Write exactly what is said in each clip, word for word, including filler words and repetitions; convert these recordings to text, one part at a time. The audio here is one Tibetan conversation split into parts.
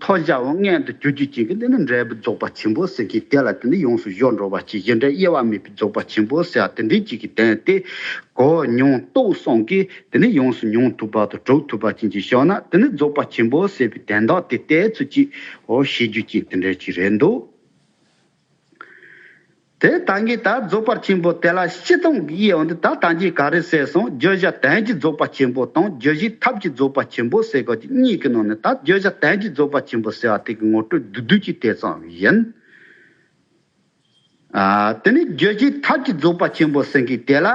ཐོ་བཞག་པ་མངོན་དུ་གྱུར་རྒྱུ་ཅན་གྱི་དེ་ནི་འབྲས་བུ་རྫོགས་པ་ཆེན་པོ་ཟེར་མཁན་དེ་ལ་དེ་ནི་ཡོངས་སུ་གཞོལ་འགྲོ་བ་ཅིག་གཞི་འབྲས་དབྱེ་བ་མེད་པའི་རྫོགས་པ་ཆེན་པོ་ཟེར་བ་དེ་འདྲའི་ཅིག་གི་དོན་ཏེ། གོ་མྱོང་རྟོགས་གསུམ་གྱིས་དེ་ནི་ཡོངས་སུ་མྱོང་ཐུབ་པ་དང་གྲུབ་ཐུབ་པ་ཅན་ཅིག་བྱུང་ན་དེ་ནི་རྫོགས་པ་ཆེན་པོ་ཟེར་བའི་དོན་དག་དེ་ཏོག་ཙམ་ཅིག་འོ་ཤེས་རྒྱུ་ཅན་དེ་འདྲ་ཅིག་རེད་འདུག་དེ་ད་གིན་ད་རྫོགས་པ་ཆེན་པོ་དེ་ལ་སྤྱིར་བཏང་གི་དབྱེ་བ་འདི་ད་ད་གིན་ག་རེ་ཟེར་སོང་། བརྗོད་བྱ་དོན་གྱི་རྫོགས་པ་ཆེན་པོ་དང་བརྗོད་བྱའི་ཐབས་ཀྱི་རྫོགས་པ་ཆེན་པོ་ཟེར་གོ་གི་གཉིས་ཀྱི་ནང་ནས་ད་བརྗོད་བྱ་དོན་གྱི་རྫོགས་པ་ཆེན་པོ་ཟེར་བ་དེ་གི་ངོ་སྤྲོད་བསྡུས་བསྡུས་ཀྱིས་དེ་ཙམ་ཡིན། ཨ། དེ་ནས་རྗོད་བྱེད་ཐབས་ཀྱི་རྫོགས་པ་ཆེན་པོ་ཟེར་མཁན་དེ་ལ་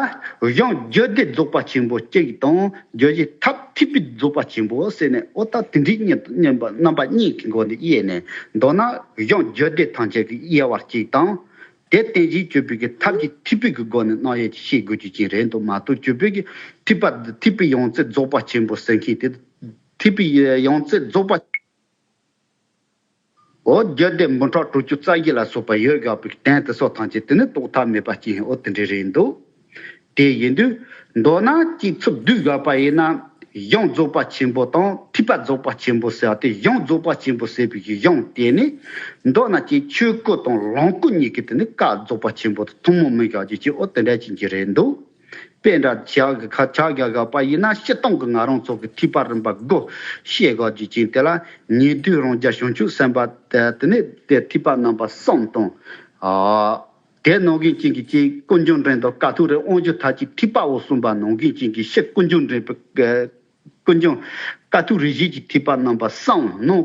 གཞུང་རྒྱུད་སྡེ་རྫོགས་པ་ཆེན་པོ་གཅིག་དང་རྗོད་བྱེད་ཐབས་ཐེག་པའི་རྫོགས་པ་ཆེན་པོ་ཟེར་ནས་འོ་ད་དེ་འདྲའི་གཉིས་རྣམ་པ་གཉིས་ཀྱི་སྒོ་ནས་དབྱེ་ནས་མདོར་ན་གཞུང་རྒྱུད་སྡེ་ཐམས་ཅད་ཀྱི་དབྱེ་བ་གཅིག་དང་། དེ་རྟེན་གཞིར་གྱུར་པའི་གི་ཐབས་ཀྱི་ཐེག་པའི་གི་སྒོ་ནས་རྣམ་དབྱེ་ཤེས་དགོས་རྒྱུ་ཅན་རེད་འདུག་མ་གཏོགས་གྱུར་པའི་གི་ཐེག་པ་ཐེག་པའི་ཡོངས་རྫོགས་རྫོགས་པ་ཆེན་པོ་ཟེར་མཁན་དེ་ཐེག་པའི་ཡོངས་རྫོགས་རྫོགས་པ། འོ་རྒྱུད་སྡེ་འབུམ་ཕྲག་དྲུག་ཅུ་རྩ་བཞི་ལ་སོགས་པ་ཡོད་དགོས་པའི་དོན་དེ་སོགས་ཐམས་ཅད་དེ་ནི་རྟོགས་ཐབས་མེད་པ་ཅིག་ཡིན། འོ་དེ་འདྲ་རེད་འདུག་དེ་ཡིན་དུས་མདོར་ན་ཅིག་ཚུར་བསྡུས་དགོས་པ་ཡིན་ན་གཞུང་རྫོགས་པ་ཆེན་པོ་དང་ཐེག་པ་རྫོགས་པ་ཆེན་པོ་ཟེར་བ་དེ། གཞུང་རྫོགས་པ་ཆེན་པོ་ཟེར་བའི་གཞུང་དེ་ནི་མདོར་ན་ཅིག་ཆོས་སྐུ་དང་ལོངས་སྐུ་གཉིས་ཀྱི་དེ་ནི་སྐབས་རྫོགས་པ་ཆེན་པོ་དང་ཐུན་མོང་མི་འགལ་རྒྱུ་ཅིག་འོ་དེ་འདྲ་ཅིག་གི་རེད་འདུག་དཔེ་འདྲ་ཆགས་ཀྱི་ཁ་ཆགས་རྒྱག་དགོས་པ་ཡིན་ན་སྤྱིར་བཏང་གི་ང་རང་ཚོ་གི་ཐེག་པ་རིམ་པ་དགུ་བཤད་དགོས་རྒྱུ་ཅན་དེ་ལ་ཉན་ཐོས་རང་རྒྱལ་བྱང་ཆུབ་སེམས་དཔའ་དེ་ནི་དེ་ཐེག་པ་རྣམ་པ་གསུམ་དང་། ཨ། དེ་ནང་བཞིན་ཅན་གྱི་ཅིག་ཀུན་འབྱུང་འགྲན་དང་ཀཿཐོག་རིའི་དབང་ཕྱུག་ཐམས་ཅད་ཐེག་པ་འོད་གསུམ་པ་ནང་བཞིན་ཅན་གྱི་ཕྱི་ཀུན་འབྱུང་འགྲན་པའི་ཀུན་འབྱུང་ཀཿཐོག་རིའི་གཞི་གི་ཐེག་པ་རྣམ་པ་གསུམ། ནང་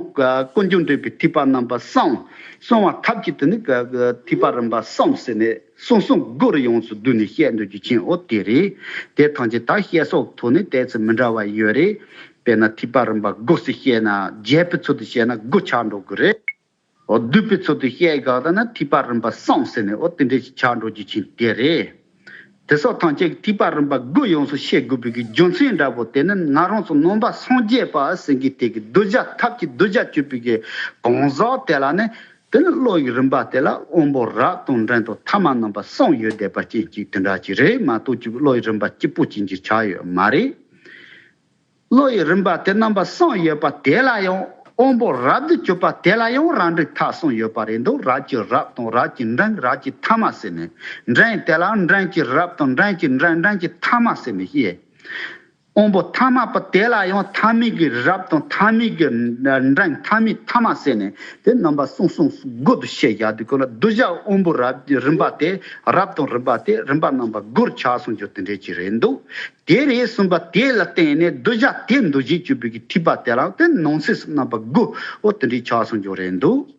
ཀུན་འབྱུང་འགྲན་པའི་ཐེག་པ་རྣམ་པ་གསུམ། གསང་བ་ཐབས་ཀྱི་དེ་ནི་ཐེག་པ་རིམ་པ་གསུམ་ཟེར་ནས་གསུམ་གསུམ་དགུ་རུ་ཡོངས་སུ་བསྡུས་ནས་བཤད་འདོད་རྒྱུ་ཅན་འོ་དེ་རེད། དེ་ཐམས་ཅད་ད་བཤད་སོགས་ཐོག་ནས་ཏོག་ཙམ་མི་འདྲ་བ་ཡོད་རེད། དཔེར་ན་ཐེག་པ་རིམ་པ་དགུ་ཟེར་བཤད་ན་རྒྱས་པའི་ཚུལ་དུ་བཤད་ན་དགུ་ཆགས་འགྲོ་གི་རེད། འོ་བསྡུས་པའི་ཚུལ་དུ་བཤད་དགོས་ད་ན་ཐེག་པ་རིམ་པ་གསུམ་ཟེར་ནས་འོ་དེ་འདྲ་ཞིག་ཆགས་འགྲོ་རྒྱུ་ཅན་དེ་རེད། དེ་སོགས་ཐམས་ཅད་ཀྱི་ཐེག་པ་རིམ་པ་དགུ་ཡོངས་སུ་བཤད་དགོས་པའི་གི་རྒྱུ་མཚན་འདྲ་པོ་དེ་ནི་ང་རང་ཚོ་ནང་པ་སངས་རྒྱས་པ་ཟེར་མཁན་དེ་གི་གདུལ་བྱ་ཐབས་ཀྱི་གདུལ་བྱ་གཅིག་པུའི་གི་གང་ཟག་དེ་ལ་ནི་དེ་ནི་བློ་ཡི་རིམ་པ་དེ་ལ་དབང་པོ་རབ་དང་འབྲིང་དང་ཐ་མ་རྣམ་པ་གསུམ་ཡོད་བསྡད་པ་ཅན་ཅིག་དེ་འདྲ་ཅིག་རེད་མ་གཏོགས་ཅིག་བློ་ཡི་རིམ་པ་གཅིག་པུ་ཅན་ཅིག་ཆགས་ཡོད་མ་རེད། བློ་ཡི་རིམ་པ་དེ་རྣམ་པ་གསུམ་ཡོད་པ་དེ་ལ་ཡང་དབང་པོ་རབ་ཏུ་གྱུར་པ་དེ་ལ་ཡང་རབ་འབྲིང་ཐ་གསུམ་ཡོད་པ་རེད་འདུག་རབ་ཀྱི་རབ་དང་རབ་ཀྱི་འབྲིང་། རབ་ཀྱི་ཐ་མ་ཟེར་ནས། འབྲིང་དེ་ལ་འབྲིང་གི་རབ་དང་འབྲིང་གི་འབྲིང་། འབྲིང་གི་ཐ་མ་ཟེར་ནས་བཤད། དབང་པོ་ཐ་མ་པ་དེ་ལ་ཡང་ཐ་མའི་གི་རབ་དང་ཐ་མའི་གི་འབྲིང་། ཐ་མའི་ཐ་མ་ཟེར་ནས་དེ་རྣམ་པ་གསུམ་གསུམ་དགུ་ཏུ་བཤད་བཞག་དུས་ཀོ་ལ་གདུལ་བྱ་དབང་པོ་རབ་རིམ་པ་དེ་རབ་དང་རིམ་པ་དེ་རིམ་པ་རྣམ་པ་དགུར་ཆགས་སོང་རྒྱུ་དེ་འདྲ་ཅིག་རེད་འདུག་དེ་རེད་གསུངས་པ་དེ་ལ་བརྟེན་ནས་གདུལ་བྱ་དེ་འདུལ་བྱེད་གཅིག་པུའི་གི་ཐེག་པ་དེ་ལ་དེ་ནང་གསེས་སུ་རྣམ་པ་དགུ་འོ་དེ་འདྲའི་ཆགས་སོང་རྒྱུ་རེད་འདུག་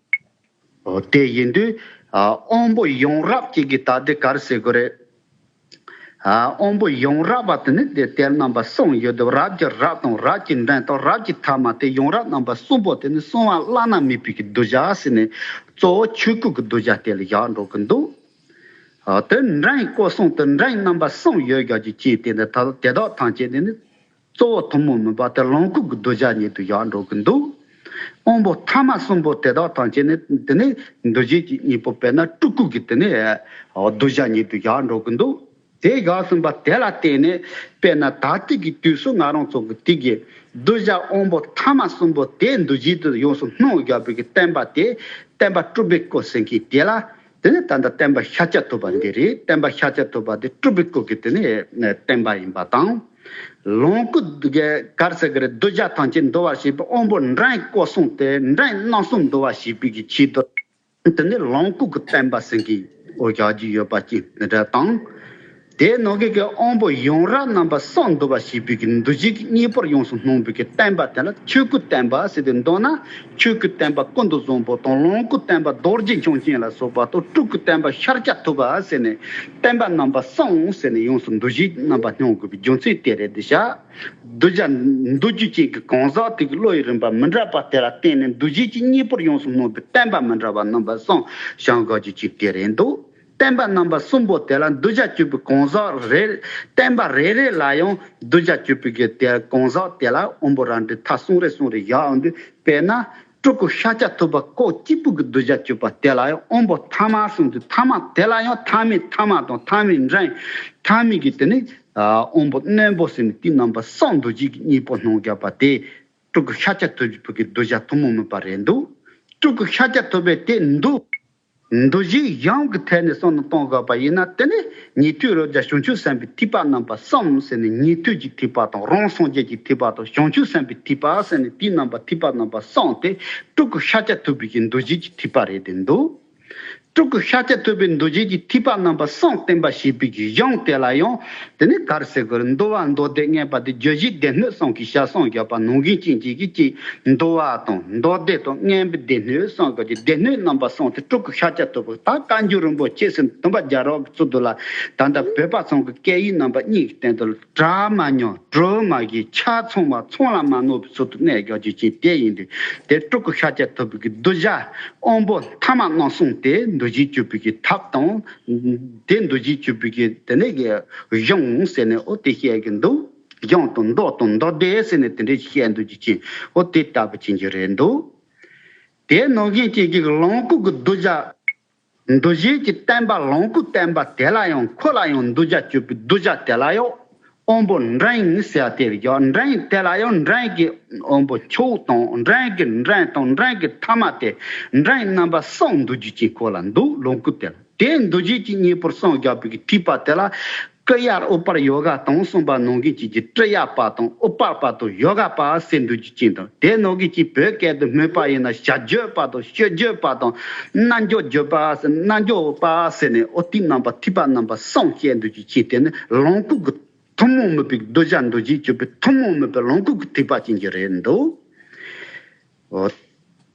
འོ་དེ་ཡིན་དུས་ཨ་དབང་པོ་ཡོངས་རབ་ཅིག་གི་ད་དེ་ག་རེ་ཟེར་དགོས་རེད། ཨ་དབང་པོ་ཡོངས་རབ་པ་དེ་ནི་དེ་དེ་རྣམ་པ་གསུམ་ཡོད་དུས་རབ་ཀྱི་རབ་དང་རབ་ཀྱི་འབྲིང་དང་རབ་ཀྱི་ཐ་མ་དེ་ཡོངས་རབ་རྣམ་པ་གསུམ་པོ་དེ་ནི་གསང་བ་བླ་ན་མེད་པའི་གི་གདུལ་བྱ་ཟེར་ནས་གཙོ་བོ་ཆོས་སྐུ་གི་གདུལ་བྱ་དེ་ལ་བཞག་འགྲོ་གི་འདུག་ཨ་དེ་འབྲིང་སྐུ་གསུམ་དེ་འབྲིང་རྣམ་པ་གསུམ་ཡོད་དགོས་རྒྱུ་ཅན་དེ་འདི་ད་དེ་དག་ཐམས་ཅད་དེ་ནི་གཙོ་བོ་ཐུན་མོང་མིན་པ་དེ་ལོངས་སྐུ་གི་གདུལ་བྱ་ཉིད་དུ་བཞག་འགྲོ་གི་འདུག་དབང་པོ་ཐ་མ་གསུམ་པོ་དེ་དག་ཐམས་ཅད་ནི་དེ་ནི་འདུལ་བྱེད་ཀྱི་གཉེན་པོ་དཔེར་ན་སྤྲུལ་སྐུ་གི་དེ་ནི་གདུལ་བྱ་ཉིད་དུ་བཞག་འགྲོ་གི་འདུག་དེ་བཞག་ཟིན་པ་དེ་ལ་བརྟེན་ནས་དཔེར་ན་ད་ལྟའི་གི་དུས་སུ་ང་རང་ཚོ་གི་དེ་གི་གདུལ་བྱ་དབང་པོ་ཐ་མ་གསུམ་པོ་དེ་འདུལ་བྱེད་དུ་ཡོངས་སུ་སྣང་དགོས་པའི་གི་བསྟན་པ་དེ་བསྟན་པ་སྤྲུལ་པའི་སྐུ་ཟེར་མཁན་དེ་ལ། དེ་ནས་ད་ལྟ་བསྟན་པ་ཤཱཀྱ་ཐུབ་པ་འདི་རེད། བསྟན་པ་ཤཱཀྱ་ཐུབ་པ་འདི་སྤྲུལ་པའི་སྐུ་གི་དེ་ནས་བསྟན་པ་ཡིན་པ་དང་། ལོངས་སྐུ་ག་རེ་ཟེར་གི་རེད། གདུལ་བྱ་ཐམས་ཅད་འདུལ་བར་བྱེད་པའི་དབང་པོ་འབྲིང་སྐུ་གསུམ་དེ་འབྲིང་རྣམ་གསུམ་འདུལ་བར་བྱེད་པའི་གི་ཆེད་དུ། དེ་ནས་ལོངས་སྐུ་གི་བསྟན་པ་ཟེར་གི་འོ་བཞག་རྒྱུ་ཡོད་པ་ཅིག་འདི་འདྲ་དང་། དེའི་ནང་གི་གི་དབང་པོ་ཡོངས་རབ་རྣམ་པ་གསུམ་འདུལ་བར་བྱེད་པའི་གི་འདུལ་བྱེད་ཀྱི་གཉེན་པོར་ཡོངས་སུ་སྣང་བའི་གི་བསྟན་པ་དེ་ལ་ཆོས་སྐུའི་བསྟན་པ་ཟེར་ཏེ་འདོད་ན། ཆོས་སྐུའི་བསྟན་པ་ཀུན་ཏུ་བཟང་པོ་དང་ལོངས་སྐུའི་བསྟན་པ་རྡོ་རྗེ་འཆང་ཆེན་ལ་སོགས་པ་དང་སྤྲུལ་སྐུའི་བསྟན་པ་ཤཱཀྱ་ཐུབ་པ་ཟེར་ནས་བསྟན་པ་རྣམ་པ་གསུམ་ཟེར་ནས་ཡོངས་སུ་འདུལ་བྱེད་རྣམ་པ་སྣང་དགོས་པའི་རྒྱུ་མཚན་དེ་རེད་འདི་ཤག་གདུལ་བྱ་འདུལ་རྒྱུ་ཅན་གྱི་གང་ཟག་དེ་གི་བློ་ཡི་རིམ་པ་མི་འདྲ་བ་དེ་ལ་བརྟེན་ནས་འདུལ་བྱེད་ཀྱི་གཉེན་པོར་ཡོངས་སུ་སྣང་བའི་བསྟན་པ་མི་འདྲ་བ་རྣམ་པ་གསུམ་བཤད་དགོས་རྒྱུ་ཅིག་དེ་རེད་འདུག་བསྟན་པ་རྣམ་པ་གསུམ་པོ་དེ་ལ་གདུལ་བྱ་གཅིག་པུའི་གང་ཟག་རེ་བསྟན་པ་རེ་རེ་ལ་ཡང་གདུལ་བྱ་གཅིག་པུའི་གི་དེ་གང་ཟག་དེ་ལ་དབང་པོ་རབ་འབྲིང་ཐ་གསུམ་རེ་གསུམ་རེ་བཞག་འོང་དུས་དཔེར་ན་སྤྲུལ་སྐུ་ཤཱཀྱ་ཐུབ་པ་སྐུ་གཅིག་པུ་གི་གདུལ་བྱ་གཅིག་པ་དེ་ལ་ཡང་དབང་པོ་ཐ་མ་གསུམ་དུ་ཐ་མ་དེ་ལ་ཡང་ཐ་མའི་ཐ་མ་དང་ཐ་མའི་འབྲིང་། ཐ་མའི་གི་དེ་ནི་དབང་པོ་རྣོན་པོ་ཟེར་ནས་དེ་རྣམ་པ་གསུམ་འདུལ་བྱེད་ཀྱི་གཉེན་པོ་སྣང་བརྒྱབ་པ་དེ། སྤྲུལ་སྐུ་ཤཱཀྱ་ཐུབ་པའི་གི་གདུལ་བྱ་ཐུན་མོང་མིན་པ་རེད་འདུག་སྤྲུལ་སྐུ་ཤཱཀྱ་ཐུབ་པའི་དེ་འདུ་འདུ་བྱེད་གཞུང་གི་ཐད་ནས་བསམ་བློ་གཏོང་དགོས་པ་ཡིན་ན། དེ་ནི་ཉན་ཐོས་རབ་འབྱམས་བྱང་ཆུབ་སེམས་དཔའི་ཐེག་པ་རྣམ་པ་གསུམ་ཟེར་ནས། ཉན་ཐོས་ཀྱི་ཐེག་པ་དང་། རང་སངས་རྒྱས་ཀྱི་ཐེག་པ་དང་། བྱང་ཆུབ་སེམས་དཔའི་ཐེག་པ་ཟེར་ནས། དེའི་རྣམ་པ་ཐེག་པ་རྣམ་པ་གསུམ་དེ་སྤྲུལ་སྐུ་ཤཱཀྱ་ཐུབ་པའི་གི་འདུ་བྱེད་ཀྱི་ཐེག་པ་རེད་དེ་འདུག་སྤྲུལ་སྐུ་ཤཱཀྱ་ཐུབ་པའི་འདུ་བྱེད་ཀྱི་ཐེག་པ་རྣམ་པ་གསུམ་བསྟན་པ་ཞེས་པའི་གི་གཞུང་དེ་ལ་ཡང་། དེ་ནི་ག་རེ་ཟེར་དགོས་རེད། འདུལ་བ་མདོ་སྡེ་མངོན་པ་སྟེ། རྒྱུད་བཞི་སྡེ་སྣོད་གསུམ་གྱི་ཞལ་གསུམ་བརྒྱད་པ། ནང་གི་ཅན་གྱི་གི་ཅིག་འདུལ་བ་དང་མདོ་སྡེ་དང་མངོན་པའི་སྡེ་སྣོད་གསུམ་གྱི་སྡེ་སྣོད་རྣམ་པ་གསུམ་དེ་སྤྲུལ་སྐུ་ཤཱཀྱ་ཐུབ་པ། ད་བཀའ་འགྱུར་རིན་པོ་ཆེ་ཟེར་བསྟན་པ་རྒྱལ་རབས་ཀྱི་ཚུལ་དུ་ལ། ད་ལྟ་བོད་པ་ཚང་གི་སྐད་ཡིག་རྣམ་པ་གཉིས་ཀྱི་སྟེང་དུ་ལ། གྲྭ་མ་ཉམས་གྲོལ་མ་གྱེས། ཆ་ཚང་བ་ཚང་ལ་མ་གནོད་པའི་ཚུལ་དུ་གནས་ཀྱང་རྒྱུ་ཅན་དེ་ཡིན་དུས། དེ་སྤྲུལ་སྐུ་ཤཱཀྱ་ཐུབ་པའི་གི་གདུལ་བྱ་དབང་པོ་ཐ་མ་རྣམ་གསུམ་དེ་འདུ་བྱེད་གཅོད་པའི་གི་ཐབས་དང་། དེ་འདུ་བྱེད་གཅོད་པའི་གི་དེ་ནས་གི་གཞུང་ཟེར་ནས་འོ་དེ་བཤད་ཀྱི་འདུག་གཞུང་དང་མདོ་དང་མདོ་སྡེ་ཟེར་ནས་དེ་འདྲའི་བཤད་འདུག་རྒྱུ་ཅན་འོ་དེ་ལྟ་བུ་ཅན་གྱི་རེད་འདུག་དེ་ནང་བཞིན་ཅན་གྱི་ལོངས་སྐུ་གི་གདུལ་བྱ། འདུ་བྱེད་ཀྱི་བསྟན་པ་ལོངས་སྐུ་བསྟན་པ་དེ་ལ་ཡང་། ཁོ་ལ་ཡང་གདུལ་བྱ་གཅོད་པའི་གདུལ་བྱ་དེ་ལ་ཡང་དབང་པོ་འབྲིང་ཟེར་བ་དེ་ཡོད། འབྲིང་དེ་ལ་ཡང་འབྲིང་གི་དབང་པོ་མཆོག་དང་། འབྲིང་གི་འབྲིང་དང་། འབྲིང་གི་ཐ་མ་སྟེ། འབྲིང་རྣམ་པ་གསུམ་འདུ་རྒྱུ་ཅན་ཁོ་ལ་འདུག་ལོངས་སྐུ་དེ་ལ། དེ་འདུ་བྱེད་ཀྱི་གཉེན་པོར་གསུམ་བརྒྱབ་པའི་གི་ཐེག་པ་དེ་ལ། ཀུ་ཡར་ཨུ་པར་ཡོ་ག་དང་གསུངས་པ་ནང་བཞིན་བྱེད་ཀྱི། ཀྲི་ཡ་པ་དང་ཨུ་པར་པ་དང་ཡོ་ག་པ་ཟེར་འདུ་རྒྱུ་ཅན་དང་། དེ་ནང་བཞིན་གྱི་བོད་སྐད་དུ་སྨོས་པ་ཡིན་ན། བྱ་རྒྱུད་པ་དང་སྤྱོད་རྒྱུད་པ་དང་། རྣལ་འབྱོར་རྒྱུད་པ་ཟེར། རྣལ་འབྱོར་པ་ཟེར་ནས་འོ་དེའི་རྣམ་པ་ཐེག་པ་རྣམ་པ་གསུམ་བཤད་འདུ་རྒྱུ་ཅན། དེ་ནི་ལོངས་སྐུ་གི་ཐུན་མོང་མིན་པའི་གདུལ་བྱ་འདུ་བྱེད་གཅོད་པའི་ཐུན་མོང་མིན་པའི་ལོངས་སྐུ་གི་ཐེག་པ་ཅན་གྱི་རེད་འདུག་འོ།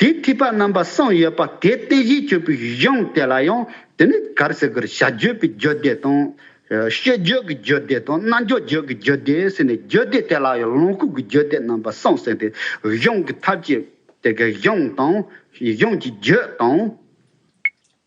དེ་ཐེག་པ་རྣམ་པ་གསུམ་ཡོད་པ་དེ་རྟེན་གཞི་གཅོད་པའི་གཞུང་དེ་ལ་ཡང་དེ་ནི་ག་རེ་ཟེར་དགོས་རེད། བྱ་རྒྱུད་པའི་རྒྱུད་སྡེ་དང་། སྤྱོད་རྒྱུད་ཀྱི་རྒྱུད་སྡེ་དང་། རྣལ་འབྱོར་རྒྱུད་ཀྱི་རྒྱུད་སྡེ་ཟེར་ནས། རྒྱུད་སྡེ་དེ་ལ་ཡང་ལོངས་སྐུ་གི་རྒྱུད་སྡེ་རྣམ་པ་གསུམ་ཟེར་ཏེ། གཞུང་གི་ཐབས་ཀྱི་དེ་གའི་གཞུང་དང་། གཞུང་གི་རྒྱུད་དང་།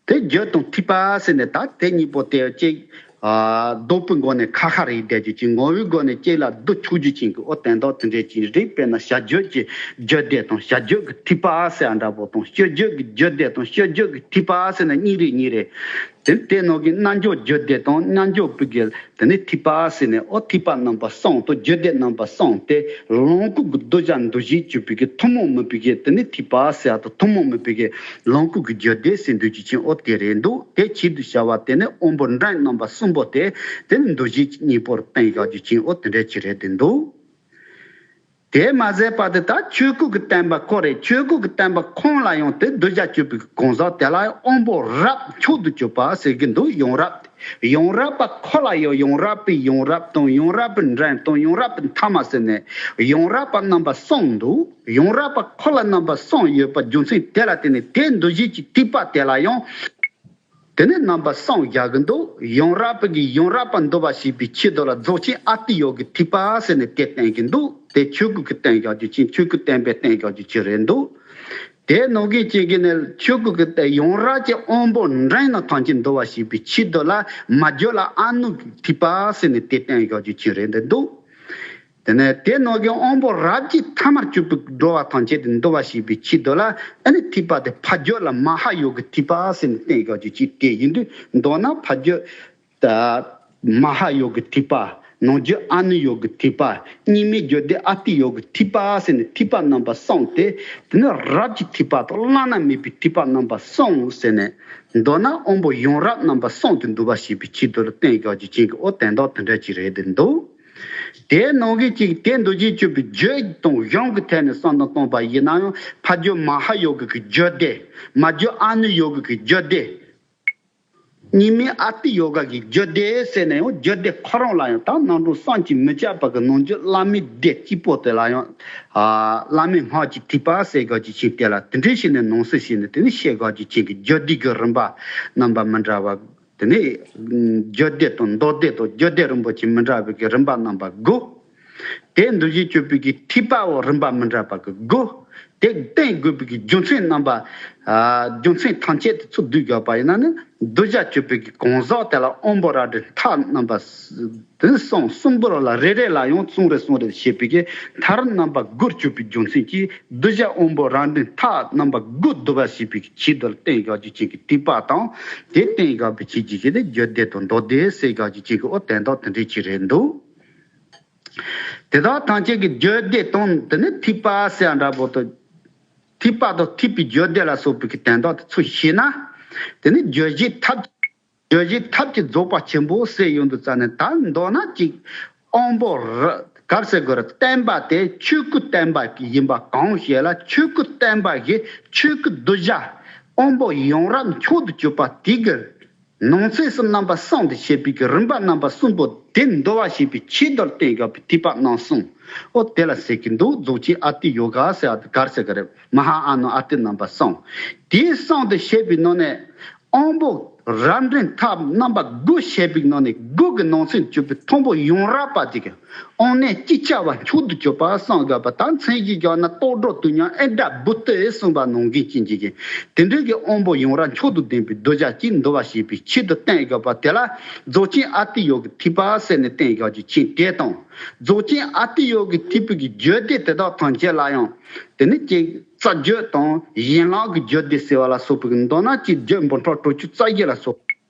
དེ་རྒྱུད་དང་ཐེག་པ་ཟེར་ནས་ད་དེ་གཉིས་པོ་དེ་གཅིག་ཨ། ལྡོག་པའི་སྒོ་ནས་ཁ་ཁ་རེད་བསྡད་རྒྱུ་ཅན། ངོ་བོའི་སྒོ་ནས་གཅིག་ལ་བསྡུ་ཆོག་རྒྱུ་ཅན་གྱི་འོ་དོན་དག་དེ་འདྲའི་ཅིག་རེད། དཔེར་ན་བྱ་རྒྱུད་ཀྱི་རྒྱུད་སྡེ་དང་། བྱ་རྒྱུད་ཀྱི་ཐེག་པ་ཟེར་ཡ་འདྲ་པོ་དང་། སྤྱོད་རྒྱུད་ཀྱི་རྒྱུད་སྡེ་དང་། སྤྱོད་རྒྱུད་ཀྱི་ཐེག་པ་ཟེར་ན་གཉིས་རེད། གཉིས་རེད། དེ་དེ་ནང་གི་རྣལ་འབྱོར་རྒྱུད་སྡེ་དང་། རྣལ་འབྱོར་པའི་གི་དེ་ནི་ཐེག་པ་ཟེར་ནས་འོ་ཐེག་པ་རྣམ་པ་གསུམ་དང་། རྒྱུད་སྡེ་རྣམ་པ་གསུམ་དེ་ལོངས་སྐུ་གི་གདུལ་བྱ་འདུ་བྱེད་གཅོད་པའི་གི་ཐུན་མོང་མིན་པའི་གི་དེ་ནི་ཐེག་པ་ཟེར་ཡ་དང་། ཐུན་མོང་མིན་པའི་གི་ལོངས་སྐུ་གི་རྒྱུད་སྡེ་ཟེར་འདུ་རྒྱུ་ཅན་འོ་དེ་རེད་འདུག་དེ་ཆེད་དུ་བྱ་བ་དེ་ནི་དབང་པོ་འབྲིང་རྣམ་པ་གསུམ་པོ་དེ། དེ་ནི་འདུ་བྱེད་ཀྱི་གཉེན་པོར་བསྟན་ཡག་རྒྱུ་ཅན་འོ་དེ་འདྲ་ཅིག་རེད་དེ་འདུག་དེ་མ་ཟད་པ་དེ་ད་ཆོས་སྐུ་གི་བསྟན་པ་ཁོ་རེད། ཆོས་སྐུ་གི་བསྟན་པ་ཁོང་ལ་ཡང་དེ་གདུལ་བྱ་གཅོད་པའི་གང་ཟག་དེ་ལ་དབང་པོ་རབ་མཆོག་ཏུ་གྱུར་པ་ཟེར་གྱི་འདུག་ཡོངས་རབ། ཡོངས་རབ་པ་ཁོ་ལ་ཡང་ཡོངས་རབ་པའི་ཡོངས་རབ་དང་། ཡོངས་རབ་པའི་འབྲིང་དང་། ཡོངས་རབ་པའི་ཐ་མ་ཟེར་ནས་ཡོངས་རབ་པ་རྣམ་པ་གསུམ་འདུག་ཡོངས་རབ་པ་ཁོ་ལ་རྣམ་པ་གསུམ་ཡོད་པ་རྒྱུ་མཚན་དེ་ལ་བརྟེན་ནས། དེ་འདུ་བྱེད་ཀྱི་ཐེག་པ་དེ་ལ་ཡང་དེ་ནི་རྣམ་པ་གསུམ་བཞག་གི་འདུག་ཡོངས་རབ་པ་གིས་ཡོངས་རབ་པ་འདུལ་བ་བྱེད་པའི་ཆེད་དུ་ལ་རྫོགས་ཆེན་ཨ་ཏི་ཡོ་གའི་ཐེག་པ་ཟེར་ནས་དེ་བསྟན་གྱི་འདུག་དེ་ཆོས་སྐུ་གི་བསྟན་བཞག་རྒྱུ་ཅན། ཆོས་སྐུ་བསྟན་པའི་བསྟན་བཞག་རྒྱུ་ཅན་རེད་འདུག་དེ་ནང་བཞིན་བྱེད་ཀྱི་ནི་ཆོས་སྐུ་གི་ཡོངས་རབ་ཀྱི་དབང་པོ་འབྲིང་རྣམས་ཐམས་ཅད་འདུལ་བ་བྱེད་པའི་ཆེད་དུ་ལ། མ་རྒྱུད་ལ་ཨ་ནུ་གི་ཐེག་པ་ཟེར་ནས་དེ་བསྟན་བཞག་རྒྱུ་ཅན་རེད་འདུག་དེ་ནས་དེ་ནང་གི་དབང་པོ་རབ་ཀྱི་ཐ་མར་གྱུར་པའི་འགྲོ་བ་ཐམས་ཅད་དེ་འདུལ་བ་བྱེད་པའི་ཆེད་དུ་ལ། ཨ་ནི་ཐེག་པ་དེ་ཕ་རྒྱུད་ལ་མ་ཧཱ་ཡོ་གའི་ཐེག་པ་ཟེར་ནས་བསྟན་བཞག་རྒྱུ་ཅན་དེ་ཡིན་དུས། མདོར་ན་ཕ་རྒྱུད་ད་མ་ཧཱ་ཡོ་གའི་ཐེག་པ། ནང་རྒྱུད་ཨ་ནུ་ཡོ་གའི་ཐེག་པ། གཉིས་སྨན་རྒྱུད་སྡེ་ཨ་ཏི་ཡོ་གའི་ཐེག་པ་ཟེར་ནས་ཐེག་པ་རྣམ་པ་གསུམ་སྟེ། དེ་ནི་རབ་ཀྱི་ཐེག་པ་དང་བླ་ན་མེད་པའི་ཐེག་པ་རྣམ་པ་གསུམ་ཟེར་ནས། མདོར་ན་དབང་པོ་ཡོངས་རབ་རྣམ་པ་གསུམ་དེ་འདུལ་བ་བྱེད་པའི་ཆེད་དུ་ལ་བསྟན་བཞག་རྒྱུ་ཅན་གྱི་འོ་དོན་དག་དེ་འདྲ་ཅིག་རེད་དེ་འདུག་དེ་ནང་བཞིན་གཅིག་དེ་འདུལ་བྱེད་གཅོད་པའི་རྒྱུད་དང་གཞུང་གི་ཐད་ནས་བསམ་བློ་བཏང་བ་ཡིན་ན་ཡང་། ཕ་རྒྱུད་མ་ཧཱ་ཡོ་ག་གི་རྒྱུད་སྡེ། མ་རྒྱུད་ཨ་ནུ་ཡོ་ག་གི་རྒྱུད་སྡེ། གཉིས་སྨན་ཨ་ཏི་ཡོ་ག་གི་རྒྱུད་སྡེ་ཟེར་ནས་ཡང་རྒྱུད་སྡེ་ཁོ་རང་ལ་ཡང་ད་རྣམ་གྲངས་བསམ་གྱིས་མི་ཁྱབ་པ་གི་ནང་རྒྱུད་བླ་མེད་སྡེ་གཅིག་པོ་དེ་ལ་ཡང་། ཨ། བླ་མེད་སྔགས་ཀྱི་ཐེག་པ་ཟེར་དགོས་རྒྱུ་ཅན་དེ་ལ་དེ་འདྲ་བྱས་ནས་ནང་གསེས་བྱས་ནས་དེ་ནི་བཤད་དགོས་རྒྱུ་ཅན་གྱི་རྒྱུད་སྡེ་གི་རིམ་པ་རྣམ་པ་མི་འདྲ་བ། དེ་ནས་རྒྱུད་སྡེ་དང་མདོ་སྡེ་དང་རྒྱུད་སྡེ་རིན་པོ་ཆེ་མི་འདྲ་བའི་གི་རིམ་པ་རྣམ་པ་དགུ། དེ་འདུལ་བྱེད་གཅོད་པའི་གི་ཐེག་པའོ་རིམ་པ་མི་འདྲ་བ་གི་དགུ། དེ་བསྟན་དགོས་པའི་གི་རྒྱུ་མཚན་རྣམ་པ། ཨ། རྒྱུ་མཚན་ཐམས་ཅད་དེ་ཚུར་བསྡུས་དགོས་པ་ཡིན་ན་ནི། གདུལ་བྱ་གཅོད་པའི་གི་གང་ཟག་དེ་ལ་དབང་པོ་རབ་འབྲིང་ཐ་རྣམ་པ་དེ་ནི་གསུམ། གསུམ་པོ་ལ་རེ་རེ་ལ་ཡང་གསུམ་རེ་གསུམ་རེ་བྱས་པའི་གི་མཐར་རྣམ་པ་དགུར་གྱུར་པའི་རྒྱུ་མཚན་གྱིས། གདུལ་བྱ་དབང་པོ་རབ་འབྲིང་ཐ་རྣམ་པ་དགུ་འདུལ་བ་བྱེད་པའི་གི་ཆེད་དུ་ལ་བསྟན་དགོས་རྒྱུ་ཅན་གྱི་ཐེག་པ་དང་། དེ་བསྟན་དགོས་པའི་ཆེད་ཀྱི་གི་དེ་རྒྱུད་སྡེ་དང་མདོ་སྡེ་ཟེར་དགོས་རྒྱུ་ཅན་གྱི་འོ་དོན་དག་དེ་འདྲ་ཅིག་རེད་འདུག་དེ་དག་ཐམས་ཅད་ཀྱི་རྒྱུད་སྡེ་དང་དེ་ནི་ཐེག་པ་ཟེར་ཡ་འདྲ་པོ་དང་། ཐེག་པ་དང་ཐེག་པའི་རྒྱུད་སྡེ་ལ་སོགས་པའི་གི་དོན་དག་དེ་ཚོ་ཤེས་ན། དེ་ནི་རྒྱུད་བཞི་ཐབས། རྒྱུད་བཞི་ཐབས་ཀྱིས་རྫོགས་པ་ཆེན་པོ་ཟེར་ཡོང་དུས་ཙ་ནས། ད་མདོར་ན་གཅིག་དབང་པོ་ར་ག་རེ་ཟེར་དགོས་རེད། བསྟན་པ་དེ་ཆོས་སྐུ་བསྟན་པ་ཡིན་པ་གང་ཞིག་ལ། ཆོས་སྐུ་བསྟན་པ་ཞིག་ཆོས་སྐུ་གདུལ་བྱ་དབང་པོ་ཡོངས་རབ་མཆོག་ཏུ་གྱུར་པ་དེ་གི་ནང་གསེས་སུ་རྣམ་པ་གསུམ་དུ་བཤད་པའི་གི་རིམ་པ་རྣམ་པ་གསུམ་པོ་དེ་འདུལ་བ་ཞེས་པའི་ཆེད་དུ་བསྟན་ཡོད་པའི་ཐེག་པ་རྣམ་གསུམ། ཨོ་དེ་ལ་ཟེར་གྱི་འདུག་རྫོགས་ཆེན་ཨ་ཏི་ཡོ་ག་ཟེར་བ་དེ་ག་རེ་ཟེར་གི་རེད། མ་ཧཱ་ཨ་ནུ་ཨ་ཏི་རྣམ་པ་གསུམ། དེའི་གསུམ་དུ་བཤད་པའི་ནང་ནས། དབང་པོ་རབ་འབྲིང་ཐབས་རྣམ་པ་དགུ་བཤད་པའི་ནང་ནས། དགུ་གི་ནང་ཚན་གྱུར་པའི་དང་པོ་ཡོངས་རབ་པ་དེ་གི་དབང་རྣོན་ཅིག་ཅར་བ་མཆོག་ཏུ་གྱུར་པ་གསུངས་ཡོད་པ་དང་། མཚན་གཞི་བཞག་ན་རྟོགས་གྲོལ་དུས་མཉམ་ཨེ་ཌ་བུ་སྟི་ཡིས་གསུངས་པ་ནང་བཞིན་ཅན་གྱི་གི་དེ་འདྲའི་གི་དབང་པོ་ཡོངས་རབ་མཆོག་ཏུ་ལྡན་པའི་གདུལ་བྱ་གཅིག་འདུལ་བ་ཞེས་པའི་ཆེད་དུ་བསྟན་ཡོད་པ་དེ་ལ་རྫོགས་ཆེན་ཨ་ཏི་ཡོ་གའི་ཐེག་པ་ཟེར་ནས་བསྟན་ཡོད་རྒྱུ་ཅན་དེ་དང་། རྫོགས་ཆེན་ཨ་ཏི་ཡོ་གའི་ཐེག་པའི་གི་རྒྱུད་སྡེ་དེ་དག་ཐམས་ཅད་ལ་ཡང་། དེ་ནི་གཅིག་རྩ་རྒྱུད་དང་ཡན་ལག་གི་རྒྱུད་སྡེ་ཟེར་བ་ལ་སོགས་པའི་གི་མདོར་ན་གཅིག་རྒྱུད་འབུམ་ཕྲག་དྲུག་ཅུ་རྩ་བཞི་ལ་སོགས་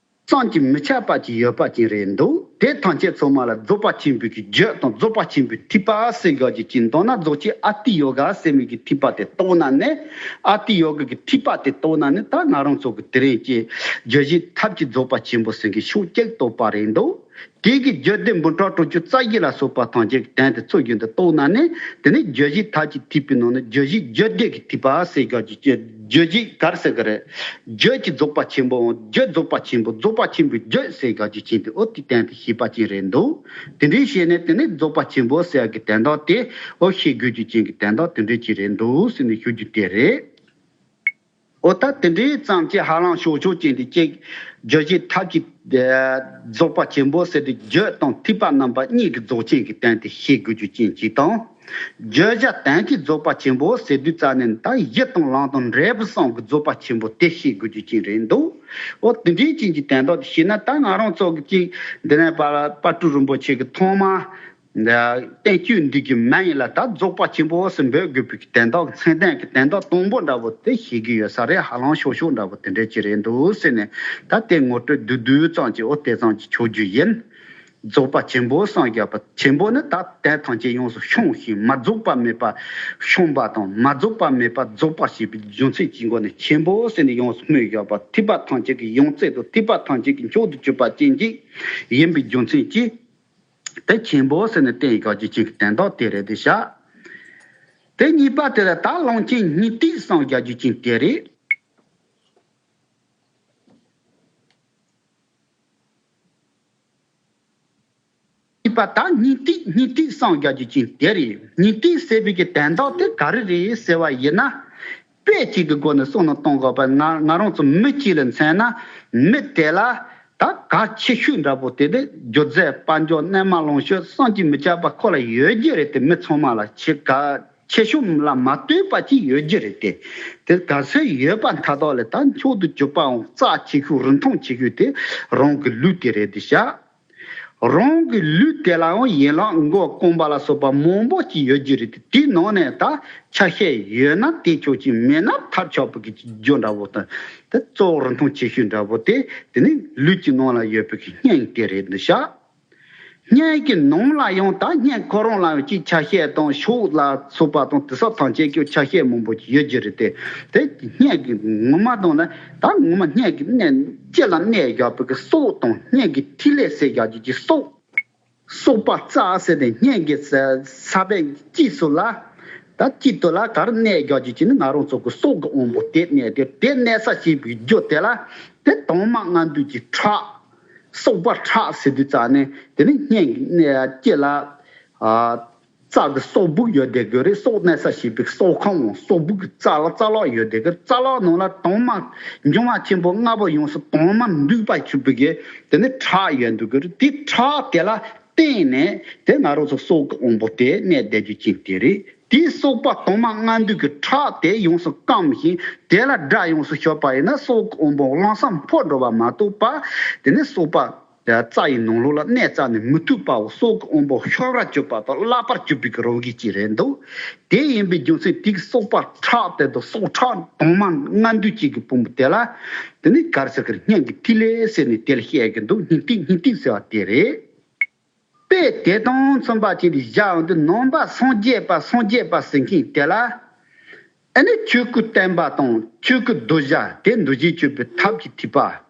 བསམ་གྱིས་མི་ཁྱབ་པ་ཅིག་ཡོད་པ་ཅིག་རེད་འདུག་དེ་ཐམས་ཅད་ཚང་མ་ལ་རྫོགས་པ་ཆེན་པོའི་གི་རྒྱུད་དང་རྫོགས་པ་ཆེན་པོའི་ཐེག་པ་ཟེར་དགོས་རྒྱུ་ཅན། མདོར་ན་རྫོགས་ཆེན་ཨ་ཏི་ཡོ་ག་ཟེར་མི་གི་ཐེག་པ་དེ་རྟོགས་ན་ནི། ཨ་ཏི་ཡོ་ག་གི་ཐེག་པ་དེ་རྟོགས་ན་ནི། ད་ང་རང་ཚོ་གི་དེ་རིང་གི་རྒྱུད་བཞི་ཐབས་ཀྱིས་རྫོགས་པ་ཆེན་པོ་ཟེར་གི་ཕྱོགས་གཅིག་རྟོགས་པ་རེད་འདུག་དེ་གི་རྒྱུད་སྡེ་འབུམ་ཕྲག་དྲུག་ཅུ་རྩ་བཞི་ལ་སོགས་པ་ཐམས་ཅད་ཀྱི་དོན་དེ་ཚུལ་བཞིན་དུ་རྟོགས་ན་ནི། དེ་ནི་རྒྱུད་བཞི་ཐབས་ཀྱི་ཐེག་པའི་ནང་ནས་རྒྱུད་བཞི་རྒྱུད་སྡེ་གི་ཐེག་པ་ཟེར་དགོས་རྒྱུ་ཅན། རྒྱུད་བཞི་ག་རེ་ཟེར་གི་རེད། རྒྱུད་ཀྱི་རྫོགས་པ་ཆེན་པོའམ་རྒྱུད་རྫོགས་པ་ཆེན་པོ། རྫོགས་པ་ཆེན་པོའི་རྒྱུད་ཟེར་དགོས་རྒྱུ་ཅན་དེ། ཨོ་དེ་དོན་དེ་ཤེས་པ་ཅན་རེད་འདུག་དེ་འདྲའི་ཤེས་ནས་དེ་ནི་རྫོགས་པ་ཆེན་པོ་ཟེར་གི་དོན་དག་དེ། ཨོ་ཤེས་དགོས་རྒྱུ་ཅན་གི་དོན་དག་དེ་འདྲའི་ཅིག་རེད་འདུག་ཟེར་ནས་ཞུ་རྒྱུ་དེ་རེད། ཨོ་ད་དེ་འདྲའི་ཙམ་གྱིས་ཧ་ལམ་ཕྱོགས་ཆོས་ཅན་དེ་གཅིག་རྒྱུད་བཞི་ཐབས་ཀྱིས་རྫོགས་པ་ཆེན་པོ་ཟེར་དུས། རྒྱུད་དང་ཐེག་པ་རྣམ་པ་གཉིས་ཀྱི་རྫོགས་ཆེན་གྱི་དོན་དེ་ཤེས་དགོས་རྒྱུ་ཅན་གཅིག་དང་། བརྗོད་བྱ་དོན་གྱི་རྫོགས་པ་ཆེན་པོ་ཟེར་དུས་ཙ་ནས། ད་གཞི་དང་ལམ་དང་འབྲས་བུ་གསུམ་གྱི་རྫོགས་པ་ཆེན་པོ་དེ་ཤེས་དགོས་རྒྱུ་ཅན་རེད་འདུག་ཨོ་དེ་འདྲའི་ཅན་གྱི་དོན་དག་དེ་ཤེས་ན། ད་ང་རང་ཚོ་གི་ཅིག་འདི་ནས་པ་དཔལ་སྤྲུལ་རིན་པོ་ཆེ་གི་ཐོག་མ། བསྟན་བཅོས་འདི་གི་མིང་ཡིན་ལ། ད་རྫོགས་པ་ཆེན་པོ་ཟེར་འབོད་དགོས་པའི་དོན་དག་མཚན་ལྡན་གྱི་དོན་དག་དང་པོ་འདྲ་པོ་དེ་ཤེས་ཀྱི་ཡོད་ས་རེད། ཧ་ལམ་ཤོག་ཤོག་འདྲ་པོ་དེ་འདྲ་ཅིག་རེད་འདུག་ཟེར་ནས། ད་དེ་ངོ་སྤྲོད་བསྡུས་བསྡུས་ཙམ་གྱིས་ཨོ་དེ་ཙམ་གྱིས་ཆོག་རྒྱུ་ཡིན། རྫོགས་པ་ཆེན་པོ་གསུངས་ཡོད་པ། ཆེན་པོ་ནི་ད་དོན་ཐམས་ཅད་ཡོངས་སུ་བཤམས་ཤིང་། མ་རྫོགས་པ་མེད་པ་བཤམས་པ་དང་། མ་རྫོགས་པ་མེད་པ་རྫོགས་པ་ཞེས་པའི་རྒྱུ་མཚན་གྱི་སྒོ་ནས་ཆེན་པོ་ཟེར་ནས་ཡོངས་སུ་སྨོས་ཡོད་པ། ཐེག་པ་ཐམས་ཅད་ཀྱི་ཡོངས་གཅོད་དང་། ཐེག་པ་ཐམས་ཅད་ཀྱི་མཆོག་ཏུ་གྱུར་པ་ཅན་གཅིག་ཡིན་པའི་རྒྱུ་མཚན་གྱིས། དེ་ཆེན་པོ་ཟེར་ནས་བསྟན་ཡོད་རྒྱུ་ཅན་གྱི་དོན་དག་དེ་རེད་དེ་བཞག་དེ་གཉིས་པ་དེ་ལ་ད་ཀློང་ཆེན་སྙིང་ཐིག་གསུངས་ཡོད་རྒྱུ་ཅན་དེ་རེད། གཉིས་པ་ད་སྙིང་ཐིག་སྙིང་ཐིག་གསུངས་ཡོད་རྒྱུ་ཅན་དེ་རེད། སྙིང་ཐིག་ཟེར་བའི་གི་དོན་དག་དེ་ག་རེ་རེད་ཟེར་བ་ཡིན་ན། དཔེ་གཅིག་གི་སྒོ་ནས་གསུངས་ནས་གཏོང་དགོས་པ། ང་ང་རང་ཚོ་མི་གཅིག་ལ་མཚོན་ན། མི་དེ་ལ་ད་གལ་ཆེ་ཤོས་འདྲ་པོ་དེ་དེ་རྒྱུ་རྫས་དཔལ་འབྱོར་གནས་མལ་ལོངས་སྤྱོད་བསམ་གྱིས་མི་ཁྱབ་པ་ཁོ་ལ་ཡོད་རྒྱུ་རེད་དེ། མི་ཚང་མ་ལ་ཆེ་གལ་ཆེ་ཤོས་ལ་མ་ལྟོས་པ་ཅིག་ཡོད་རྒྱུ་རེད་དེ། དེ་གལ་སྲིད་ཡོད་པ་མཐའ་དག་ལ་ད་མཆོག་ཏུ་གྱུར་པའམ་རྩ་ཆེ་ཤོས་རིན་ཐང་ཆེ་ཤོས་དེ་རང་གི་ལུས་དེ་རེད་དེ་བཞག་རང་གི་ལུས་དེ་ལའང་ཡན་ལག་མགོ་རྐང་པ་ལ་སོགས་པ་མང་པོ་ཅིག་ཡོད་རྒྱུ་རེད་དེ། དེའི་ནང་ནས་ད་ཆ་ཤས་ཡོད་ན་དེས་ཆོག་ཅིང་མེད་ན་ཐར་ཆོག་པའི་གི་རྒྱུ་འདྲ་པོ་དང་། དེ་གཙོ་བོ་རིན་ཐང་ཆེ་ཤོས་འདྲ་པོ་དེ་དེ་ནི་ལུས་ཀྱི་ནང་ལ་ཡོད་པའི་གི་སྙིང་དེ་རེད་འདི་བཞག་སྙིང་གི་ནང་ལ་ཡང་ད་སྙིང་ཁོ་རང་ལ་ཡང་ཅིག་ཆ་ཤས་དང་ཕྱོགས་ལ་སོགས་པ་དང་དེ་སོགས་ཐམས་ཅད་ཀྱི་ཆ་ཤས་མང་པོ་ཅིག་ཡོད་རྒྱུ་རེད་དེ། དེ་སྙིང་གི་ངོ་མ་དང་ལ་ད་ངོ་མ་སྙིང་གི་གནས་སྤྱི་ལ་གནས་བཞག་པའི་གི་སྲོག་དང་སྙིང་གི་ཐིག་ལེ་ཟེར་བཞག་རྒྱུ་ཅིག་སྲོག་སྲོག་པ་རྩ་ཟེར་ཏེ་སྙིང་གི་ས་ས་བོན་དཀྱིལ་སུ་ལ། ད་དཀྱིལ་དུ་ལ་ག་རེ་གནས་བཞག་རྒྱུ་ཅིག་ནི་ང་རང་ཚོ་གི་སྲོག་གི་དབང་པོ་དེ་གནས་ཏེ། དེ་གནས་ས་ཞེས་པའི་རྒྱུ་དེ་ལ་དེ་དྭངས་མ་ལྔ་འདུས་ཀྱི་ཁྲག་སྲོག་པ་ཁྲག་ཟེར་དུས་ཙ་ནས་དེ་ནི་སྙིང་གི་གནས་དཀྱིལ་ལ། ཨ། རྩ་གི་སྲོག་སྦུག་ཡོད་བསྡད་དགོས་རེད། སྲོག་གནས་ས་ཞེས་པའི་སྲོག་ཁང་སྲོག་སྦུག་གི་རྩ་ལ་རྩ་ལག་ཡོད་བསྡད་དགོས་རེད། རྩ་ལག་ནང་ལ་དྭངས་མ་འབྱུང་བ་ཆེན་པོ་ལྔ་པོ་ཡོངས་སུ་དྭངས་མ་འདུས་པ་གྱུར་པའི་གི་དེ་ནི་ཁྲག་ཡོད་འདུག་གི་རེད། དེ་ཁྲག་དེ་ལ་བརྟེན་ནས་དེ་ང་རང་ཚོ་སྲོག་གི་དབང་པོ་དེ་གནས་བསྡད་རྒྱུ་ཅན་དེ་རེད། དེའི་སྲོག་པ་དྭངས་མ་ལྔ་འདུས་ཀྱི་ཁྲག་དེ་ཡོངས་སུ་སྐམ་ཞིང་དེ་ལ་དགྲ་ཡོངས་སུ་ཤོར་པ་ཡིན་ན་སྲོག་གི་དབང་པོ་ལམ་སང་འཕོ་འགྲོ་བ་མ་གཏོགས་པ། དེ་ནི་སྲོག་པ་རྩ་ཡི་ནང་ལོགས་ལ་གནས་རྩ་ནས་མི་ཐུབ་པའོ། སྲོག་གི་དབང་པོ་ཤོར་བར་གྱུར་པ་དང་བརླག་པར་གྱུར་པའི་གི་རང་བཞིན་ཅིག་རེད་འདུག་དེ་ཡིན་པའི་རྒྱུ་མཚན་དེ་གི་སྲོག་པ་ཁྲག་དེ་དང་སྲོག་ཁྲག་དྭངས་མ་ལྔ་འདུས་ཅན་གྱི་ཕུང་པོ་དེ་ལ་དེ་ནི་ག་རེ་ཟེར་གི་རེད། སྙིང་གི་ཐིག་ལེ་ཟེར་ནས་དེ་ལ་བཤད་ཀྱི་འདུག་སྙིང་ཐིག་སྙིང་ཐིག་ཟེར་བ་དེ་རེད། དཔེ་དེ་དང་མཚུངས་པ་ཅིག་བཞག་འོང་དུས་ནང་པ་སངས་རྒྱས་པ་སངས་རྒྱས་པ་ཟེར་མཁན་དེ་ལ། ཨ་ནི་ཆོས་སྐུ་བསྟན་པ་དང་ཆོས་སྐུ་གདུལ་བྱ་དེ་འདུལ་བྱའི་སྤྱོད་པའི་ཐབས་ཀྱི་ཐེག་པ།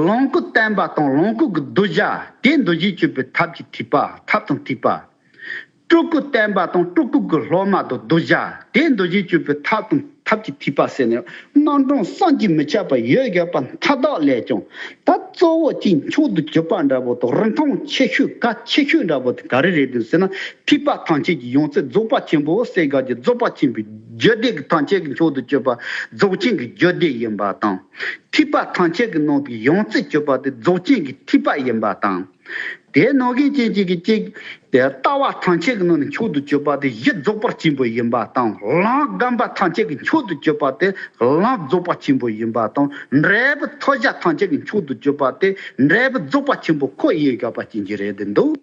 ལོངས་སྐུ་བསྟན་པ་དང་ལོངས་སྐུ་གི་གདུལ་བྱ་དེ་འདུལ་བྱའི་སྤྱོད་པའི་ཐབས་ཀྱི་ཐེག་པ་ཐབས་དང་ཐེག་པ། སྤྲུལ་སྐུ་བསྟན་པ་དང་སྤྲུལ་སྐུ་གི་སློབ་མ་དང་གདུལ་བྱ་དེ་འདུལ་བྱའི་སྤྱོད་པའི་ཐབས་དང་ཐབས་ཀྱི་ཐེག་པ་ཟེར་ནས་རྣམ་གྲངས་བསམ་གྱིས་མི་ཁྱབ་པ་ཡོད་དགོས་པ་མཐའ་དག་ལས་ཀྱང་ད་གཙོ་བོ་གཅིག་མཆོག་ཏུ་གྱུར་པ་འདྲ་པོ་དང་རིན་ཐང་ཆེ་ཤོས་གལ་ཆེ་ཤོས་འདྲ་པོ་དེ་ག་རེ་རེད་འདུག་ཟེར་ན། ཐེག་པ་ཐམས་ཅད་ཀྱི་ཡང་རྩེ་རྫོགས་པ་ཆེན་པོ་ཟེར་དགོས་ཀྱི། རྫོགས་པ་ཆེན་པོའི་རྒྱུད་སྡེ་གི་ཐམས་ཅད་ཀྱི་མཆོག་ཏུ་གྱུར་པ་རྫོགས་ཆེན་གྱི་རྒྱུད་སྡེ་ཡིན་པ་དང་། ཐེག་པ་ཐམས་ཅད་ཀྱི་ནང་གི་ཡང་རྩེ་གྱུར་པ་དེ་རྫོགས་ཆེན་གྱི་ཐེག་པ་ཡིན་པ་དང་། དེ་ནང་བཞིན་ཅན་གཅིག་གི་གཅིག་དེ་ལྟ་བ་ཐམས་ཅད་ཀྱི་ནང་ནས་མཆོག་ཏུ་གྱུར་པ་དེ་གཞི་རྫོགས་པ་ཆེན་པོ་ཡིན་པ་དང་། ལམ་སྒོམ་པ་ཐམས་ཅད་ཀྱི་མཆོག་ཏུ་གྱུར་པ་དེ་ལམ་རྫོགས་པ་ཆེན་པོ་ཡིན་པ་དང་། འབྲས་བུ་ཐོབ་བྱ་ཐམས་ཅད་ཀྱི་མཆོག་ཏུ་གྱུར་པ་དེ་འབྲས་བུ་རྫོགས་པ་ཆེན་པོ་ཁོ་ཡིན་དགོས་པ་ཅན་གཅིག་རེད་དེ་འདུག་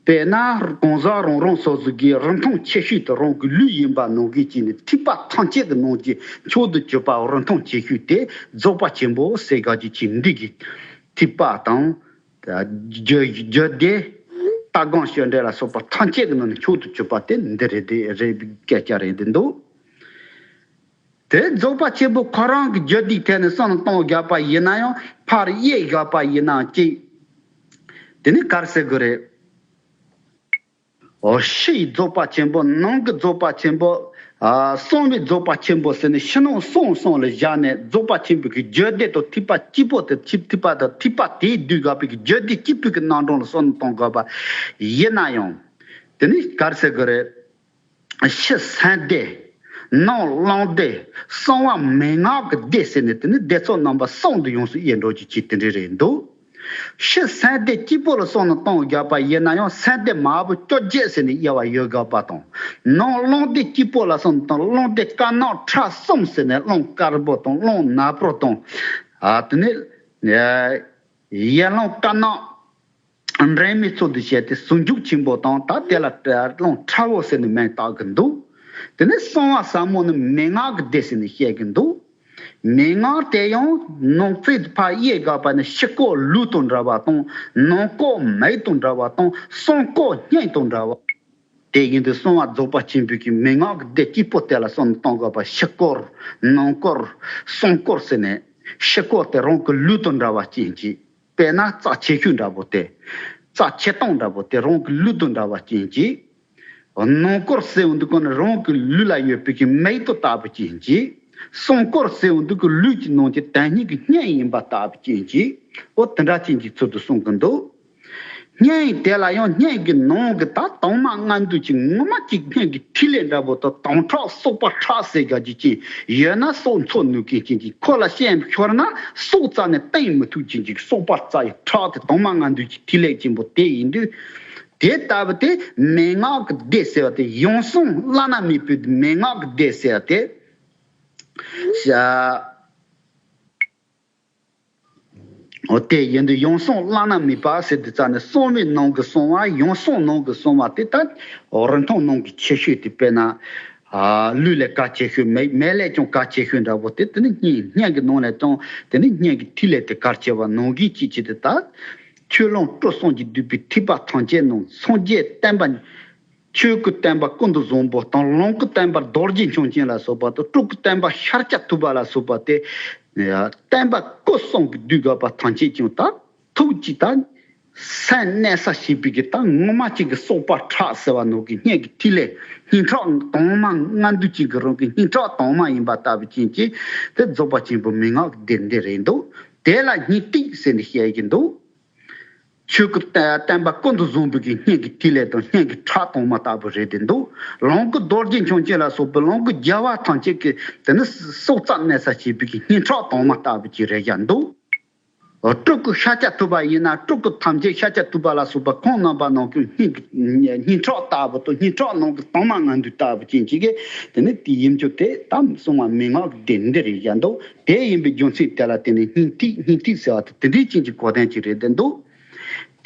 དཔེར་ན་གང་ཟག་རང་རང་སོ་སོ་གི་རིན་ཐང་ཆེ་ཤོས་དེ་རང་གི་ལུས་ཡིན་པ་ནང་བཞིན་བྱས་ནས་ཐེག་པ་ཐམས་ཅད་ཀྱི་ནང་གི་མཆོག་ཏུ་གྱུར་པ་རིན་ཐང་ཆེ་ཤོས་དེ་རྫོགས་པ་ཆེན་པོ་ཟེར་དགོས་ཀྱི་ཅིག་འདི་གི་ཐེག་པ་དང་། རྒྱུད་རྒྱུད་སྡེ། ལྟ་སྒོམ་སྤྱོད་འབྲས་ལ་སོགས་པ་ཐམས་ཅད་ཀྱི་ནང་ནས་མཆོག་ཏུ་གྱུར་པ་དེ་འདི་རེད། དེ་རེད་པའི་སྐད་ཆ་རེད་དེ་འདུག་དེ་རྫོགས་པ་ཆེན་པོ་ཁོ་རང་གི་རྒྱུད་སྡེའི་ཐད་ནས་བསམ་བློ་གཏོང་དགོས་པ་ཡིན་ན་ཡང་། ཕར་དབྱེ་དགོས་པ་ཡིན་ན་གཅིག་དེ་ནི་ག་རེ་ཟེར་དགོས་རེད། འོ། ཕྱི་ཡི་རྫོགས་པ་ཆེན་པོ། ནང་གི་རྫོགས་པ་ཆེན་པོ། ཨ། གསང་བའི་རྫོགས་པ་ཆེན་པོ་ཟེར་ནས་ཕྱི་ནང་གསང་གསུམ་ལ་བཞག་ནས་རྫོགས་པ་ཆེན་པོ་གི་རྒྱུད་སྡེ་དང་ཐེག་པ་གཅིག་པོ་དེ། ཐེག་ཐེག་པ་དང་ཐེག་པ་དེས་བསྡུས་དགོས་པའི་གི་རྒྱུད་སྡེ་གཅིག་པུའི་གི་རྣམ་གྲངས་ལ་བསམ་བློ་གཏོང་དགོས་པ་ཡིན་ན་ཡང་། དེ་ནི་ག་རེ་ཟེར་དགོས་རེད། ཕྱི་སེམས་སྡེ། ནང་བླངས་སྡེ། གསང་བ་མན་ངག་གི་སྡེ་ཟེར་ནས་དེ་ནི་སྡེ་ཚན་རྣམ་པ་གསུམ་དུ་ཡོངས་སུ་དབྱེ་འགྲོ་རྒྱུ་ཅིག་དེ་འདྲ་རེད་འདུག་ཕྱི་སེམས་སྡེ་གཅིག་པོ་ལ་བསམ་བློ་གཏོང་དགོས་པ་ཡིན་ན་ཡང་སེམས་སྡེ་མང་པོ་བཅོ་བརྒྱད་ཟེར་ནས་དབྱེ་བ་ཡོད་དགོས་པ་དང་། ནང་བླངས་སྡེ་གཅིག་པོ་ལ་བསམ་བློ་གཏོང་། བླངས་སྡེ་དཀར་ནག་ཁྲ་གསུམ་ཟེར་ནས་རླུང་དཀར་པོ་དང་རླུང་ནག་པོ་དང་། ཨ། དེ་ནས་ཡར་ལངས་དཀར་ནག་འདྲེས་མའི་ཚུལ་དུ་བྱས་ཏེ་ཟུང་འཇུག་ཆེན་པོ་དང་། ད་དེ་ལ་རླུང་ཁྲ་བོ་ཟེར་ནས་མིང་བཏགས་ཀྱི་འདུག་དེ་ནས་གསང་བ་ཟབ་མོ་ནི་མན་ངག་གི་སྡེ་ཟེར་ནས་བཤད་ཀྱི་འདུག་མན་ངག་དེ་ཡང་ནང་གསེས་ཕར་དབྱེ་དགོས་པ་ནི་ཕྱི་སྐོར་ལུགས་དང་འདྲ་བ་དང་། ནང་སྐོར་མིག་དང་འདྲ་བ་དང་། གསང་སྐོར་སྙིང་དང་འདྲ་བ། དེ་ཡིན་དུས་གསང་བ་རྫོགས་པ་ཆེན་པོའི་གི་མན་ངག་གི་སྡེ་གཅིག་པོ་དེ་ལ་བསམ་བློ་གཏོང་དགོས་པ། ཕྱི་སྐོར། ནང་སྐོར། གསང་སྐོར་ཟེར་ནས། ཕྱི་སྐོར་དེ་རང་གི་ལུས་དང་འདྲ་བ་ཅན་གཅིག་དཔེར་ན་རྩ་ཆེ་ཤོས་འདྲ་པོ་དེ། རྩ་ཆེ་སྟོང་འདྲ་པོ་དེ་རང་གི་ལུས་དང་འདྲ་བ་ཅན་གཅིག་ནང་སྐོར་ཟེར་འོང་དུས་ཀ་ནི་རང་གི་ལུས་ལ་ཡོད་པའི་གི་མིག་ཏོ་ལྟ་བུ་ཅན་གཅིག་གསང་སྐོར་ཟེར་འོང་དུས་ཀ་ལུས་ཀྱི་ནང་གི་དོན་སྙིང་གི་སྙིང་ཡིན་པ་ལྟ་བུ་ཅན་གཅིག་འོ། དེ་འདྲ་ཅན་གྱི་ཚུལ་དུ་གསུང་གི་འདུག་སྙིང་དེ་ལ་ཡང་སྙིང་གི་ནང་གི་ད་དྭངས་མ་ལྔ་འདུས་ཀྱི་ངོ་མ་གཅིག་སྙིང་གི་ཐིག་ལེ་འདྲ་པོ་དང་དྭངས་ཁྲག་གསུག་པ་ཁྲག་ཟེར་དགོས་ཀྱི་ཅན། ཡོད་ན་སྲོག་འཚོ་ནུས་མཁན་ཅན་གྱི། ཁོ་ལ་ཤན་ཤོར་ན་སྲོག་རྩ་ནས་བཏིང་མི་ཐུབ་ཅན་གྱི་གསུག་པ་རྩ་ཡི་ཁྲག་དེ་དྭངས་མ་ལྔ་འདུས་ཀྱི་ཐིག་ལེ་ཆེན་པོ་དེ་ཡིན་དུས། དེ་ལྟ་བུ་དེ་མན་ངག་གི་སྡེ་ཟེར་བ་དེ་ཡང་གསང་བླ་ན་མེད་པའི་མན་ངག་གི་སྡེ་ཟེར་བ་དེ། ཨ། འོ། དེ་ཡིན་དུས་ཡང་གསང་བླ་ན་མེད་པ་ཟེར་དུས་ཙ་ནས་གསང་བའི་ནང་གི་གསང་བ། ཡང་གསང་ནང་གི་གསང་བ་དེ་ད་རིན་ཐང་ནང་གི་ཆེ་ཤོས་དེ། དཔེར་ན། ཨ། ལུས་ལས་གལ་ཆེ་ཤོས། མིག་མིག་ལས་ཀྱང་གལ་ཆེ་ཤོས་འདྲ་པོ་དེ། དེ་ནི་སྙིང་སྙིང་གི་ནང་ལས་ཀྱང་དེ་ནི་སྙིང་གི་ཐིག་ལེ་དེ་གལ་ཆེ་བ་ནང་བཞིན་ཅིག་བྱས་ཏེ། ད་ཆོས་ལོངས་སྤྲུལ་གསུམ་གྱིས་བསྡུས་པའི་ཐེག་པ་ཐམས་ཅད་ནང་སངས་རྒྱས་བསྟན་པ། ཆོས་སྐུ་བསྟན་པ་ཀུན་ཏུ་བཟང་པོ་དང་། ལོངས་སྐུ་བསྟན་པ་རྡོ་རྗེ་འཆང་ཆེན་ལ་སོགས་པ་དང་། སྤྲུལ་སྐུ་བསྟན་པ་ཤཱཀྱ་ཐུབ་པ་ལ་སོགས་པ་སྟེ། བསྟན་པ་སྐུ་གསུམ་གྱིས་བསྡུས་དགོས་པ་ཐམས་ཅད་ཀྱང་ད་ཐུགས་ཀྱི་ད་སེམས་གནས་ས་བྱེད་པའི་གི་ད་ངོ་མ་གཅིག་གི་གསུག་པ་ཁྲག་ཟེར་བ་ནང་གི་སྙིང་གི་ཐིག་ལེ། སྙིང་ཁྲག་དྭངས་མ་ལྔ་འདུས་གཅིག་གི་རང་གི་སྙིང་ཁྲག་དྭངས་མ་ཡིན་པ་ལྟ་བུ་ཅན་གྱི་དེ་རྫོགས་པ་ཆེན་པོ་མན་ངག་གི་སྡེ་འདི་རེད་འདུག་དེ་ལ་སྙིང་ཐིག་ཟེར་ནས་བཤད་ཀྱི་འདུག་ཆོས་སྐུ་བསྟན་པ་ཀུན་ཏུ་བཟང་པོའི་གི་སྙིང་གི་ཐིག་ལེ་དང་སྙིང་གི་ཁྲག་དྭངས་མ་ལྟ་བུ་རེད་དེ་འདུག་ལོངས་སྐུ་རྡོ་རྗེ་འཆང་ཆེན་ལ་སོགས་པའི་ལོངས་སྐུ་རྒྱལ་བ་ཐམས་ཅད་ཀྱི་དེ་ནི་སྲོག་རྩ་གནས་ས་བྱེད་པའི་གི་སྙིང་ཁྲག་དྭངས་མ་ལྟ་བུ་ཅིག་རེད་བཞག་འདུག་སྤྲུལ་སྐུ་ཤཱཀྱ་ཐུབ་པ་ཡིན་ན་སྤྲུལ་སྐུ་ཐམས་ཅད་ཤཱཀྱ་ཐུབ་པ་ལ་སོགས་པ་ཁོང་རྣམ་པ་ནང་གི་སྙིང་གི་སྙིང་ཁྲག་ལྟ་བུ་དང་། སྙིང་ཁྲག་ནང་གི་དྭངས་མ་ལྔ་འདུས་ལྟ་བུ་ཅན་གཅིག་གིས་དེ་ནི་དེ་ཡིན་རྒྱུ་དེ་ད་གསང་བ་མན་ངག་གི་སྡེ་འདི་རེད་བཞག་འདུག་དེ་ཡིན་པའི་རྒྱུ་མཚན་དེ་ལ་བརྟེན་ནས་སྙིང་ཐིག་སྙིང་ཐིག་ཟེར་བ་དེ་དེ་འདྲའི་ཅན་གྱི་གོ་དོན་ཅིག་རེད་དེ་འདུག་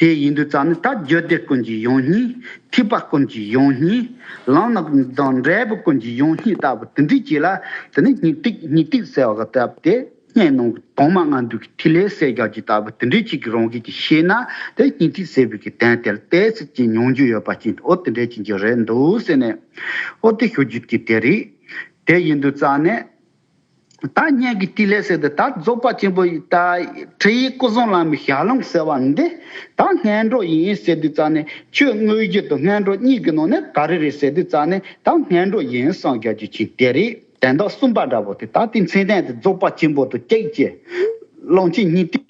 དེ་ཡིན་དུས་ཙང་ནི་ད་རྒྱུད་སྡེ་ཀུན་གྱི་ཡང་སྙིང་། ཐེག་པ་ཀུན་གྱི་ཡང་སྙིང་། ལམ་རྣམས་དང་འབྲས་བུ་ཀུན་གྱི་ཡང་སྙིང་ལྟ་བུ་དེ་འདྲའི་ཅིག་ལ་དེ་ནི་སྙིང་ཐིག་སྙིང་ཐིག་ཟེར་བ་ལྟ་བུ་དེ། སྙན་ནང་གི་དྭངས་མ་ལྔ་འདུས་ཀྱི་ཐིག་ལེ་གསལ་རྒྱག་རྒྱུ་ལྟ་བུ་དེ་འདྲའི་ཅིག་གི་རང་བཞིན་གྱི་ཤེས་ན་དེ་སྙིང་ཐིག་ཟེར་བའི་གི་དོན་དེ་ལ་ཏོག་ཙམ་ཅིག་མྱོང་རྒྱུ་ཡོད་པ་ཅིག་འདུག་ཨོ་དེ་འདྲའི་ཅིག་ཅིག་རེད་འདུག་ཟེར་ནས། ཨོ་དེ་ཞུ་རྒྱུ་གི་དེ་རེད། དེ་ཡིན་དུས་ཙང་ནས། ད་སྙན་གྱི་ཐིག་ལེ་ཟེར་དུས་ད་རྫོགས་པ་ཆེན་པོ་ཡི་ད་ཁྲིད་ཡིག་སྐུ་གསུང་བླ་མའི་ཞལ་ལུང་ཟེར་བ་འདི་ད་སྔོན་འགྲོ་ཡིན་ཟེར་དུས་ཙང་ནས་ཆོས་དངོས་གཞི་དང་སྔོན་འགྲོ་གཉིས་ཀྱི་ནང་ནས་ག་རེ་རེད་ཟེར་དུས་ཙང་ནས་ད་སྔོན་འགྲོ་ཡིན་གསུང་རྒྱག་རྒྱུ་ཅིག་དེ་རེད། དོན་དག་གསུམ་པ་འདྲ་པོ་དེ་ད་དེ་མཚན་ལྡན་དེ་རྫོགས་པ་ཆེན་པོ་དང་གཅིག་བྱས། ལོངས་སྤྱོད་གཉིས་ལྡན་